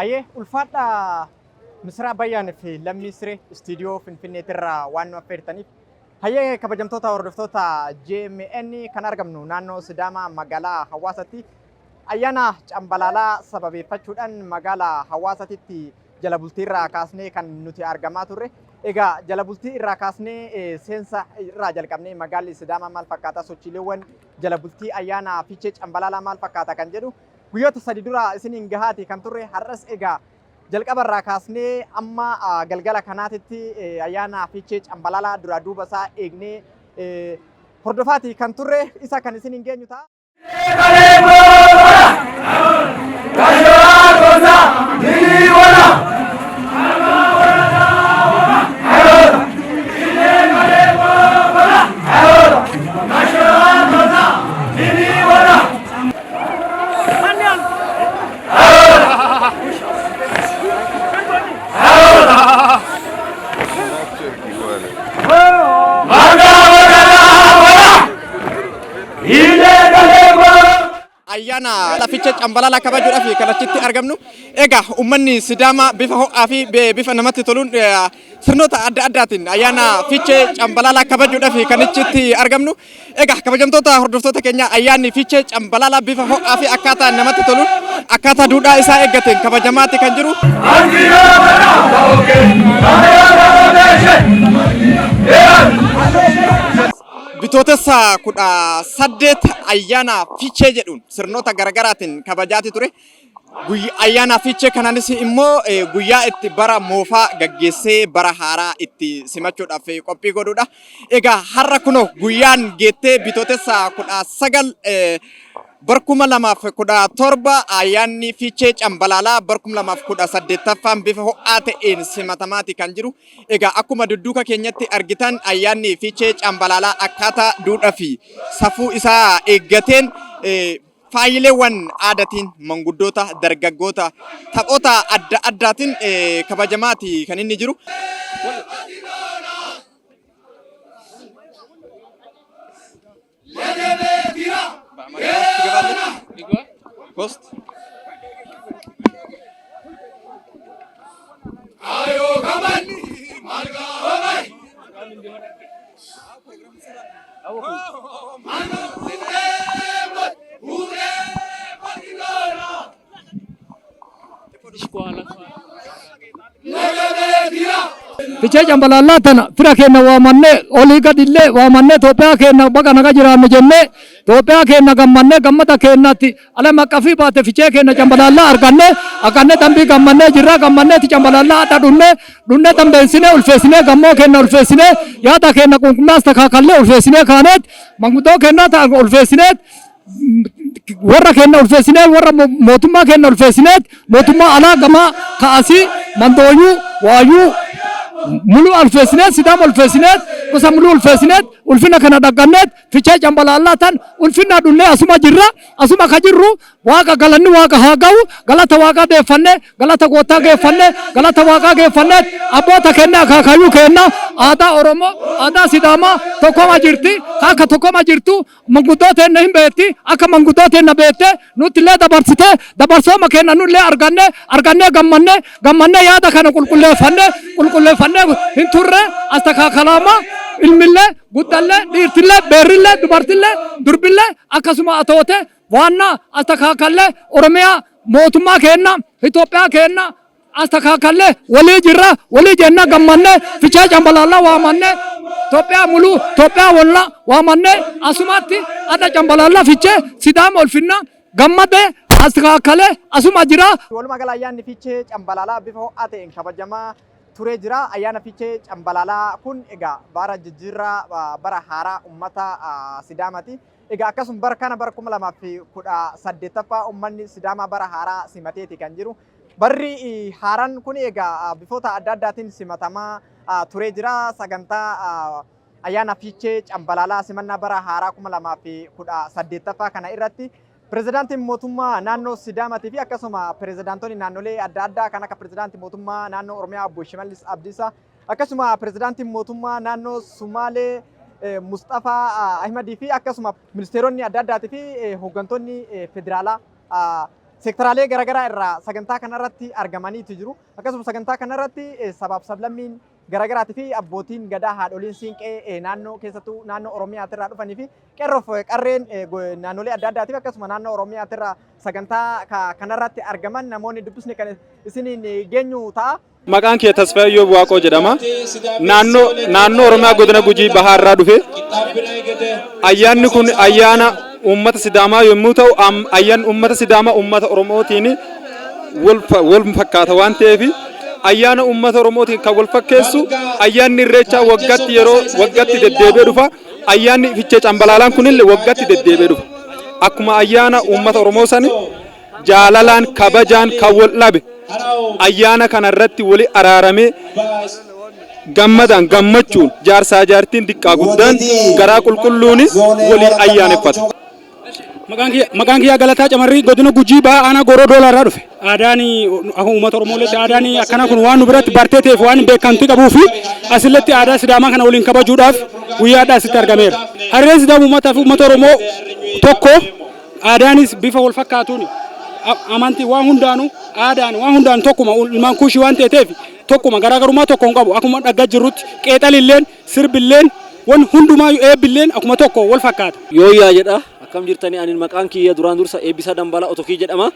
Hayyee, ulfaadhaa Misraa Bayyaan fi Lammii Siree istiidiyoo Finfinneetirraa waan nu affeertaniif. Hayyee, kabajamtoota hordoftoota JMN, kan argamnu naannoo Sidaamaa magaalaa Hawaasatti ayyaana Cambalaalaa sababeeffachuudhaan magaalaa Hawaasatitti jala bultii irraa kaasnee kan nuti argamaa turre. Egaa jala bultii irraa kaasnee, seensa irraa jalqabnee, magaalli Sidaamaa maal fakkaata, sochiileewwan jala bultii ayyaana Fiichee Cambalaalaa maal fakkaata kan jedhu guyyoota 3 dura isiniin gahaati kan turre. Har'as egaa jalqaba irraa kaasnee amma galgala kanaatitti ayyaana Fiichee Cambalaalaa duraa duuba isaa eegnee hordofaati kan turre, isa kan isiniin geenyu ta'a. Ayyaana Fiichee Cambalaalaa kabajuudhaaf kan achitti argamnu. Egaa uummanni Sidaamaa bifa ho'aa fi bifa namatti toluun sirnoota adda addaatiin ayyaana Fiichee Cambalaalaa kabajuudhaaf kan achitti argamnu. Egaa kabajamtoota hordoftoota keenya, ayyaanni Fiichee Cambalaalaa bifa ho'aa fi akkaataa namatti toluun, akkaataa duudhaa isaa eeggateen kabajamaatti kan jiru. Bitootessa 18 ayyaana Fiichee jedhuun sirnoota garaagaraatiin kabajaati ture. Ayyaana Fiichee kanaanis immoo guyyaa itti bara moofaa gaggeessee bara haaraa itti simachuudhaaf qophii godhudha. Egaa har'a kunoo guyyaan geettee Bitootessa 19 bar 2017 ayyaanni Fiichee Cambalaalaa bar 2018ffaan bifa ho'aa ta'een simatamaati kan jiru. Egaa akkuma dudduuka keenyatti argitan, ayyaanni Fiichee Cambalaalaa akkaataa duudhaa fi safuu isaa eeggateen, faayileewwan aadaatiin, manguddoota, dargaggoota, taphoota adda addaatiin kabajamaati kan inni jiru. Kost. Fichee Cambalaalaa tana fira keenya waamannee, olii gadillee waamannee, Itoophiyaa keenya baga naga jiraanne jennee, Itoophiyaa keenya gammannee, gammada keenyatti alam aqqafii baate fichee keenya Cambalaalaa arganne arganne, dambii gammannee jirra. Gammanneeti Cambalaalaa hadha dhunne dhunne, dambeessinee ulfeessinee, gammoo keenya ulfeessinee, yaada keenya qulqullinaa takaakallee ulfeessinee, kaaneet manguddoo keenya ta'an ulfeessineet, warra keenya ulfeessinee, warra mootummaa keenya ulfeessineet, mootummaa alaa gamaa ka'asii mandooyuu waayuu mulu ulfeessineet, Sidaama ulfeessineet, gosa mulu ulfeessineet, ulfina kana dhagganneet Fichee Cambalaallaa tan ulfina dhunnee asuma jirra. Asuma ka jirru Waaqa galanni Waaqa haa ga'u. Galata Waaqaa deeffanne, galata goottaa geeffanne, galata Waaqaa geeffanneet, abboota keenya, akaakayyuu keenya, aadaa Oromoo, aadaa Sidaamaa tokkoma jirti. Akka tokkoma jirtu manguddoo teenya hin beekti. Akka manguddoo teenya beekte nutti illee dabarsite, dabarsooma keenya nu illee arganne arganne, gammanne gammanne, yaada kana qulqulleeffanne qulqulleeffanne hin turre. As takaakalaama ilmillee guddallee, dhiirtillee, beerrillee, dubartillee, durbillee akkasuma atoote waanna as takaakallee Oromiyaa mootummaa keenya, Itoophiyaa keenya as takaakallee walii jirra, walii jenna, gammanne Fichee Cambalaallaa waamanne, Itoophiyaa muluu, Itoophiyaa walla waamanne, asumatti adda Cambalaallaa Fichee Sidaama ulfinna gammade as takaakalee asuma jira. Walumaa gala ayyaanni Fiichee Cambalaalaa bifa ho'aa ta'een kabajamaa turee jira. Ayyaana Fiichee Cambalaalaa kun egaa bara jijjiirraa bara haaraa uummata Sidaamaati. Egaa akkasuma bara kana, bara 2018ffaa, uummanni Sidaamaa bara haaraa simateeti kan jiru. Barri haaraan kun egaa bifoota adda addaatiin simatamaa turee jira. Sagantaa ayyaana Fiichee Cambalaalaa simannaa bara haaraa 2018ffaa kana irratti pirezidaantiin mootummaa naannoo Sidaamaatii fi akkasuma pirezidaantonni naannolee adda addaa kan akka pirezidaantii mootummaa naannoo Oromiyaa Obbo Shimallis Abdiisaa, akkasuma pirezidaantiin mootummaa naannoo Sumaalee Mustafaa Ahmadii fi akkasuma ministeeronni adda addaatii fi hooggantoonni federaalaa Seektaraalee garaagaraa irraa sagantaa kanarratti argamaniitu jiru. Akkasuma sagantaa kanarratti sabaaf sablammiin garaagaraatii fi abbootiin gadaa, haadholiin siinqee naannoo, keessattuu naannoo Oromiyaatirraa dhufanii fi qeerroof qarreen naannolee adda addaatiif akkasuma naannoo Oromiyaatirraa sagantaa kanarratti argaman namoonni dubbisne kan isiniin geenyu ta'a. Maqaan kee Tasfaayee Iyyoob Waaqoo jedhama. Naannoo Oromiyaa godina Gujii Bahaa irraa dhufe. Ayyaanni kun ayyaana uummata Sidaamaa yommuu ta'u, ayyaanni uummata Sidaamaa uummata Oromootiin wal fakkaata waan ta'eef, ayyaana uummata Oromootiin kan wal fakkeessu ayyaanni Irreechaa waggaatti yeroo waggaatti deddeebi'ee dhufa. Ayyaanni Fichee Cambalaalaan kunillee waggaatti deddeebi'ee dhufa. Akkuma ayyaana uummata Oromoo sani jaalalaan kabajaan kan wal dhabe ayyaana kana irratti wali araaramee, gammadaan, gammachuun, jaarsaa jaartiin, diqqaa guddaan garaa qulqulluun walii ayyaaneffata. Maqaan kiyya Galataa Camarrii, godina Gujii Bahaa, aanaa Gooroo Doolaa irraa dhufe. Aadaan uummata Oromooletti aadaan akkana kun waan nu biratti bartee ta'eef, waan beekamtii qabuu fi asillatti aadaa Sidaamaa kana waliin kabajuudhaaf guyyaadhaa asitti argameera. Hariiroon Sidaamaa uummataa fi uummata Oromoo tokko, aadaanis bifa wal fakkaatuun, amantii waan hundaanuu, aadaan waan hundaan tokkuma. Ilmaan Kuushii waan ta'eef tokkuma, garaagarummaa tokko hin qabu. Akkuma dhaggaa jirrutti qeexalilleen, sirbilleen, waan hundumaayyuu, eebbilleen akkuma tokko wal fakkaata. Yooyyaa jedha. Akkam jirtanii? Ani maqaan kiyya duraan dursa Eebbisaa Dambalaa Otokii jedhama.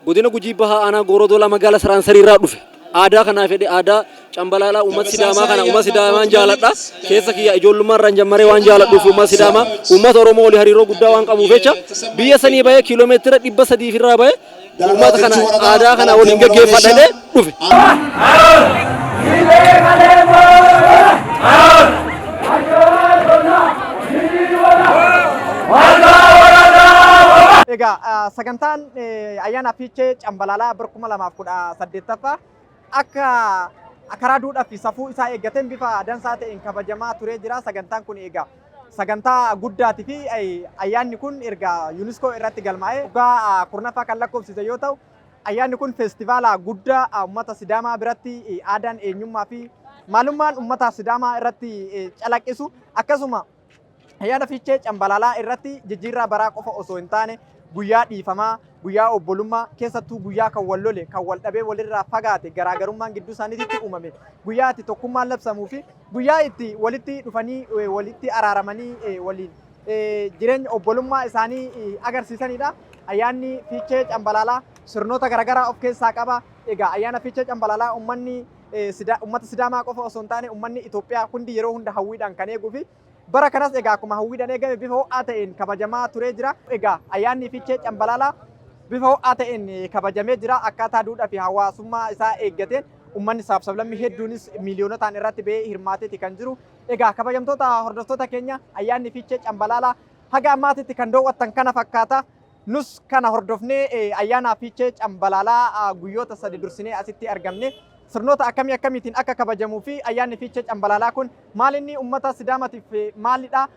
Godina Gujii Bahaa, aanaa Gooroo Doolaa, magaalaa Saraansarii irraa dhufe. Aadaa kanaa fedhe, aadaa Cambalaalaa uummata Sidaamaa kana, uummata Sidaamaan jaaladha. Keessa kiyya ijoollummaa irraan jammaree waan jaaladhuuf, uummata Sidaamaa uummata Oromoo walii hariiroo guddaa waan qabuuf jecha, biyya sanii bahee kiiloomeetira 300 irraa bahee uummata kana aadaa kana waliin gaggeeffadhee dhufe. Egaa sagantaan ayyaana Fiichee Cambalaalaa bara 2018ffaa akka karaa duudhaa fi safuu isaa eeggateen bifa dansaa ta'een kabajamaa turee jira. Sagantaan kun egaa sagantaa guddaatii fi ayyaanni kun erga UNESCO irratti galmaa'ee waggaa 10ffaa kan lakkoofsise yoo ta'u, ayyaanni kun feestivaala guddaa uummata Sidaamaa biratti aadaan, eenyummaa fi maalummaan uummata Sidaamaa irratti calaqqisu. Akkasuma ayyaana Fiichee Cambalaalaa irratti jijjiirraa baraa qofa osoo hin taane, guyyaa dhiifamaa, guyyaa obbolummaa, keessattuu guyyaa kan wal lole, kan wal dhabee walirraa fagaate, garaagarummaan gidduu isaaniitti uumame guyyaa itti tokkummaan labsamuu fi guyyaa itti walitti dhufanii walitti araaramanii waliin jireenya obbolummaa isaanii agarsiisanidha. Ayyaanni Fiichee Cambalaalaa sirnoota garaagaraa of keessaa qaba. Egaa ayyaana Fiichee Cambalaalaa uummanni uummata Sidaamaa qofa osoo hin taane uummanni Itoophiyaa hundi yeroo hunda hawwiidhaan kan eeguu fi bara kanas egaa akkuma hawwiidhaan eegame bifa ho'aa ta'een kabajamaa turee jira. Egaa ayyaanni Fiichee Cambalaalaa bifa ho'aa ta'een kabajamee jira. Akkaataa duudhaa fi hawaasummaa isaa eeggateen uummanni sabaaf sablammii hedduunis miiliyoonotaan irratti ba'ee hirmaateeti kan jiru. Egaa kabajamtoota hordoftoota keenya, ayyaanni Fiichee Cambalaalaa haga ammaatitti kan daawwattan kana fakkaata. Nus kana hordofnee ayyaana Fiichee Cambalaalaa guyyoota 3 dursinee asitti argamne sirnoota akkamii akkamiitiin akka kabajamuu fi ayyaanni Fiichee Cambalaalaa kun maal inni uummata Sidaamatiif maalidha?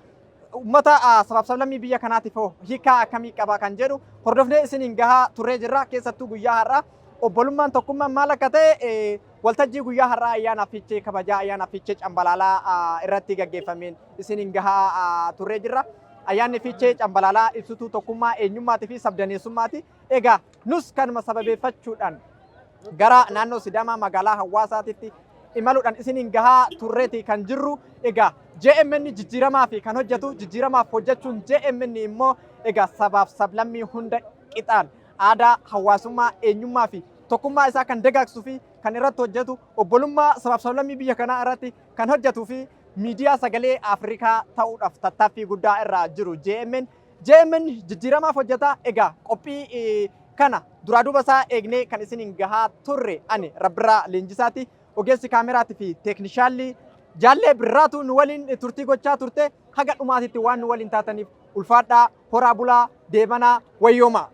Uummata sabaaf sablammii biyya kanaatiif hoo hiikaa akkamii qaba kan jedhu hordofnee isiniin gahaa turree jirra. Keessattuu guyyaa har'aa obbolummaan, tokkummaan maal akka ta'e waltajjii guyyaa har'aa ayyaana Fiichee, kabajaa ayyaana Fiichee Cambalaalaa irratti gaggeeffameen isiniin gahaa turree jirra. Ayyaanni Fiichee Cambalaalaa ibsituu tokkummaa, eenyummaatii fi sabdaneessummaati. Egaa nus kanuma sababeeffachuudhaan gara naannoo Sidaamaa magaalaa Hawaasaatitti imaluudhaan isiniin gahaa turreeti kan jirru. Egaa JMN jijjiiramaa fi kan hojjetu, jijjiiramaaf hojjechuun JMN immoo egaa sabaaf sablammii hunda qixaan aadaa, hawaasummaa, eenyummaa fi tokkummaa isaa kan dagaagsuu fi kan irratti hojjetu, obbolummaa sabaaf sablammii biyya kanaa irratti kan hojjetuu fi miidiyaa sagalee Afrikaa ta'uudhaaf tattaaffii guddaa irra jiru JMN. JMN jijjiiramaaf hojjeta. Egaa qophii kana duraa duuba isaa eegnee kan isiniin gahaa turre ani Rabbirraa Leenjisaati. Ogeessi kaameraatii fi teeknishaalli Jaallee Birraatu nu waliin turtii gochaa turte. Haga dhumaatitti waan nu waliin taataniif ulfaadhaa, horaa bulaa, deebanaa, wayyooma.